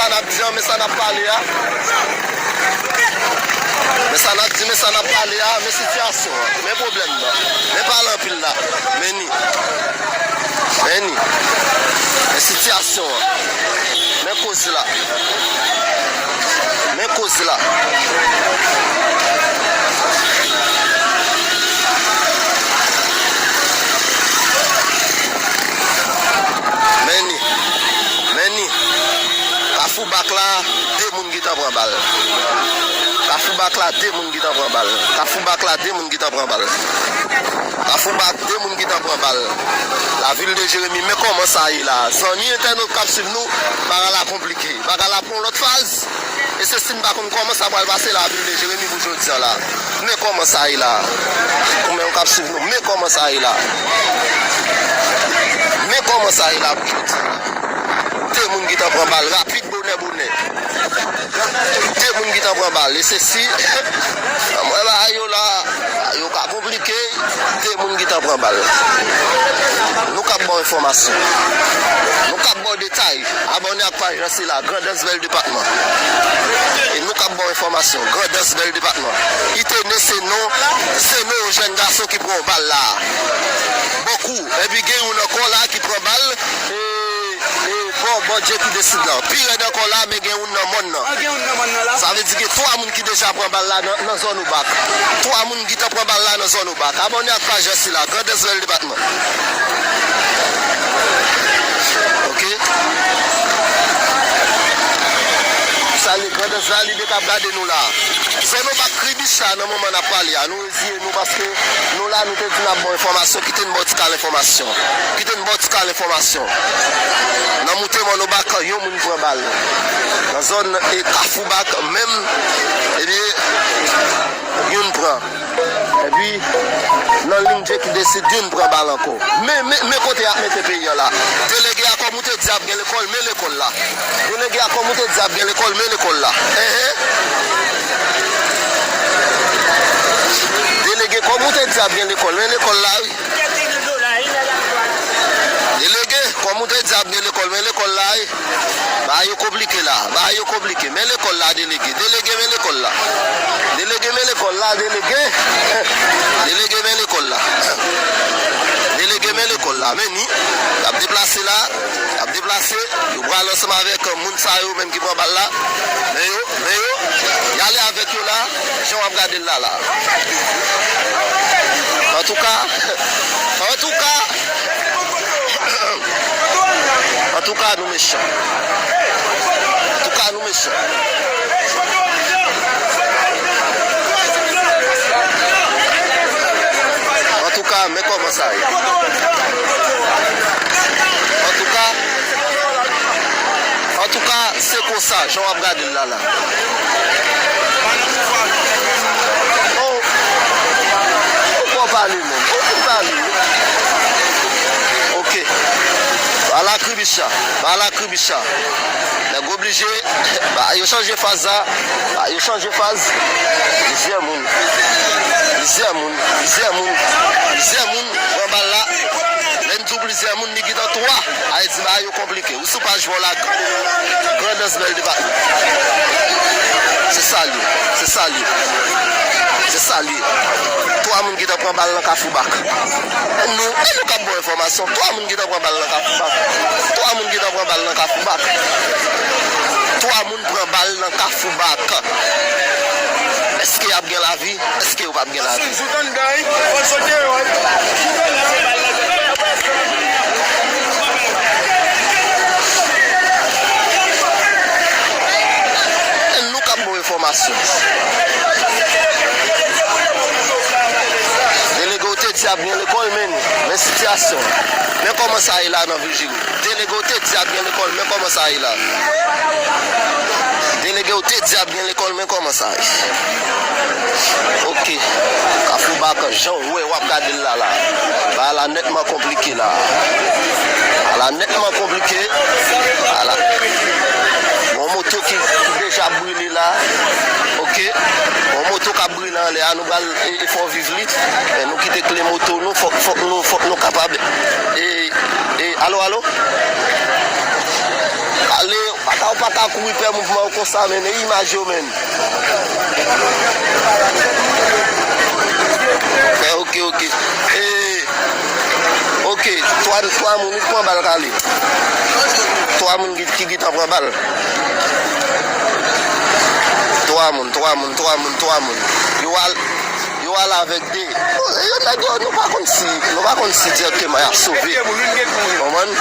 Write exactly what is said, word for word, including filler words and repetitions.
N ap di an, men sa n ap pale a. Men sa n ap di, men sa n ap pale a, men sitiyasyon an, men pwoblèm nan, men pale anpil la, men ni, men ni, men sitiyasyon an, men koz la, men koz la. Men ni, men ni. Kafou Bak la, de moun gentan pran bal. Kafou Bak la, de moun gentan pran bal. Kafou Bak la, de moun gentan pran bal. Kafou Bak, de moun gentan pran bal. Lavil de Jeremi, men kòman sa ye la. Zanmi entènot k ap swiv nou, bagay la konplike. Bagay la pran yon lòt faz. E se si n pa konn kòman sa pral pase lavil de Jeremi pou jodi an la. Men kòman sa ye la. Ou menm k ap swiv nou, men kòman sa ye la. Men kòman sa ye la pou jodi an la. De moun gentan pran bal rapid, bonè, bonè. De moun gentan pran bal. E se si, mwen la, yo la, yo ka konplike. De moun gentan pran bal. Nou k ap ba w enfòmasyon. Nou k ap ba w detay. Abòne ak paj la, se la, Grandans Bèl Depatman. E nou k ap ba w enfòmasyon. Grandans Bèl Depatman. Itene se non, se non yon jèn gason ki pran yon bal la. Bòkou. Epi gen youn ankò la ki pran bal. E, e, bò, bò Dye ki desid lan. Pi rèd ankò la, men gen youn nan mòn nan. Sa vle di gen twa moun ki deja pran bal la nan, nan zòn Obak. Twa moun ki te pran bal la nan zòn Obak. Abòne ak paj la, se la, Grandans Bèl Depatman. Ok. Salye Grandans la, li de k ap gade nou la. Zòn Obak Kribicha nan moman n ap pale a. Nou reziye nou paske nou la, nou te di n ap ba w enfòmasyon, kite n ba w ti kal enfòmasyon. Kite n ba w ti kal enfòmasyon. Nan moute mòn Obak, yon moun pran bal. Nan zòn, e, Kafou Bak menm, ebyen, youn pran. Epi, nan liy Dye ki desid, youn pran bal ankò. Men, men, men kote y ap mete peyi an la. Delege a, kòm ou te di, ap gen lekòl, men lekòl la. Delege a, kòm ou te di, ap gen lekòl, men lekòl la. Enhen. Delege, kòm ou te di, ap gen lekòl, men lekòl la, wi. Delege, kòm ou te di, ap gen lekòl, men lekòl la, wi. Bagay yo konplike la. Bagay yo konplike. Men lekòl la, delege. Delege, men lekòl la. Delege, men lekòl la, delege. Delege, men lekòl la. Delege, men lekòl la. Men ni, y ap deplase la. Y ap deplase. Yo pral ansanm avèk moun sa yo menm ki pran bal la. Men yo, men yo. Y ale avèk yo la. Jan w ap gade l la la. Antouka, antouka, antouka, nou mechan. Antouka, nou mechan. Antouka, men kòman sa ye. Antouka, antouka, se konsa, jan w ap gade l la la. Oh, ou poko pale, menm. Ou fin pale. Ok. Ba la kribicha. Ba la kribicha. Nèg oblije. Ba, yo chanje faz la. Ba, yo chanje faz. Plizyè moun. Plizyè moun. Plizyè moun. Plizyè moun pran bal la. Lè n di w plizyè moun, li gentan twa. Ayiti, ba, yo konplike. Ou sou paj Vòlag. Grandans Bèl Depatman. Se sa l ye. Se sa l ye. Se sa l ye. Twa moun gentan pran bal nan Kafou Bak. Nou, e nou k ap ba w enfòmasyon. Twa moun gentan pran bal nan Kafou Bak. Twa moun gentan pran bal nan Kafou Bak. Twa moun pran bal nan Kafou Bak. Èske y ap gen lavi? Èske yo p ap gen lavi? Nou k ap ba w enfòmasyon. Delege w te di ap gen lekòl, men ni, men sitiyasyon. Men kòman sa ye la nan vil Jiri. Delege w te di ap gen lekòl, men kòman sa ye la. Delege w te di ap gen lekòl, men kòman sa ye. Ok. Kafou Bak, jan w wè, w ap gade l la la. Bagay la nètman konplike la. Bagay la nètman konplike. Bagay la. Yon moto ki, ki deja brile la. Ok. Yon moto k ap brile anlè a, nou pral, e, e fè w viv li. Men nou kite kle moto nou, fòk, fòk nou, fòk nou kapab. E, e, alo, alo? Ale, pa Sa ou pa ka kouri pè mouvman yo konsa, men. E imaj yo, men. Ok, ok. E, ok, twa, twa moun ki pran bal kale. Twa moun ki, ki gentan pran bal. Twa moun, twa moun, twa moun, twa moun. Yo al, yo al avèk de. Yo nèg yo, nou pa konn si, nou pa konn si dirèkteman y ap sove. Konprann?